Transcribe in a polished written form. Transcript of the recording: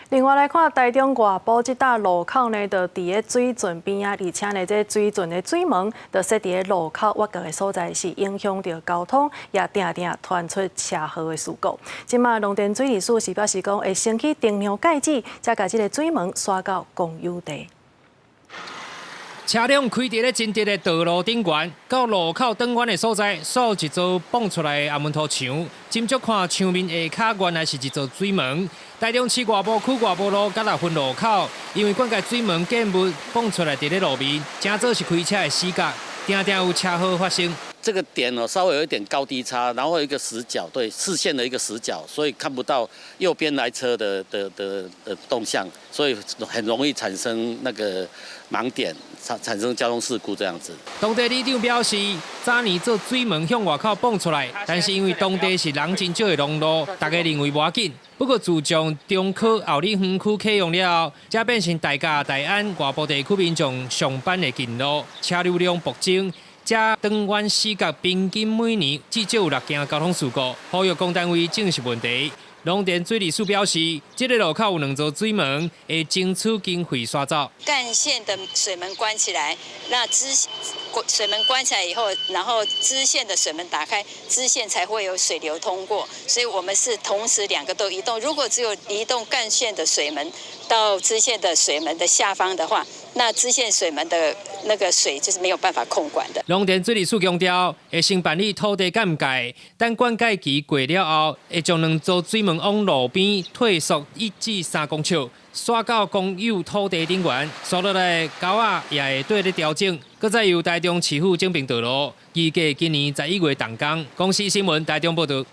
另外來看台中外埔這搭路口呢，就佇咧水圳邊仔，而且呢，這水圳的水門就設佇咧路口挖角的所在，是影響著交通，也定定傳出車禍的事故。這馬農田水利署是表示講，會先去定量界址，才共這个水門徙到公有地。車輛開佇咧真直的道路頂懸，到路口轉彎的所在，煞有一座蹦出來的紅毛土牆。斟酌看牆面下跤，原來是一座水門。台中市外埔區外埔路佮六分路口，因為灌溉水門建物蹦出來佇咧路面，成做是開車的死角，定定有車禍發生。這個點哦，稍微有一點高低差，然後有一個死角，對視線的一個死角，所以看不到右邊來車的動向，所以很容易產生那個盲點，產生交通事故這樣子。當地里長表示，早年做水門向外口蹦出來，但是因為當地是人真少的農路，大家認為無要緊。不過自從中科后里園區啟用了後，才變成大甲、大安、外埔地區民眾上班的近路，車流量暴增。這轉彎死角平均每年至少有六件交通事故，呼籲公單位正視問題。農田水利署表示，這个路口有兩座水門，會爭取經費徙走。幹線的水門關起來，那支水門關起來以後，然後支線的水門打開，支線才會有水流通過。所以我們是同時兩個都移動。如果只有移動幹線的水門到支線的水門的下方的話，那支線水門的那個水就是沒有辦法控管的。農田水利署強調，會先辦理土地鑑界，等灌溉期過了後，會將兩座水門往路邊退縮1至3公尺，徙到公有土地頂懸，紲落來溝仔也會綴咧調整，閣再由台中市府整平道路，預計今年11月動工。公視新聞台中報導。